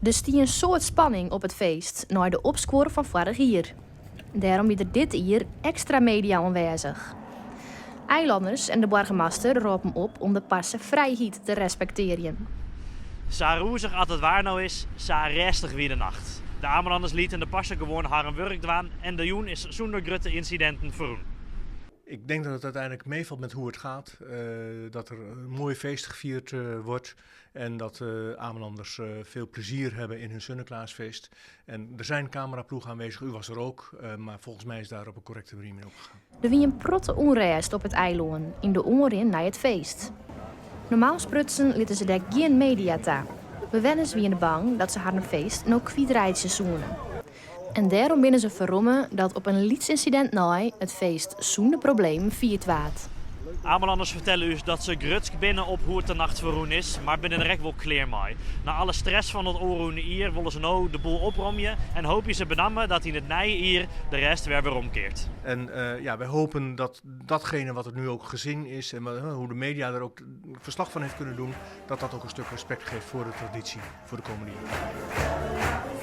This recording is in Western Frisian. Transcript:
Der stie in soad spanning op it feest nei de opskuor fan foarich jier. Dêrom wie der dit jier ekstra media oanwêzich. Eilanners en de boargemaster rôpen op om de parsefrijheid te respektearjen. Sa rûzich at it waar no is, sa rêstich wie de nacht. De Amelanners lieten de parse gewoan harren wurk dwaan en de jûn is sûnder grutte ynsidinten ferrûn. Ik denk dat het uiteindelijk meevalt met hoe het gaat. Dat er een mooi feest gevierd wordt en dat de Amelanders veel plezier hebben in hun Sunneklaasfeest. En er zijn cameraploegen aanwezig, u was er ook, maar volgens mij is daar op een correcte manier mee omgegaan. Der wie in protte ûnrêst op it eilân yn de oanrin nei it feest. Normaal sprutsen litte se dêr gjin media ta. Bewenners wiene bang dat se harren feest no kwytreitsje soene. En dêrom binne se ferromme dat op in lyts ynsidint nei it feest sûnder problemen fierd waard. Amelanners fertelle ús dat se grutsk binne op hoe't de nacht ferrûn is, mar binne der ek wol klear mei. Nei alle stress fan it ôfrûne jier wolle se no de boel opromje en hoopje se benammen dat yn it nije jier de rêst wer weromkeart. En ja, wij hopen dat datgene wat er nu ook gezien is en hoe de media er ook verslag van heeft kunnen doen, dat dat ook een stuk respect geeft voor de traditie voor de komende jaren.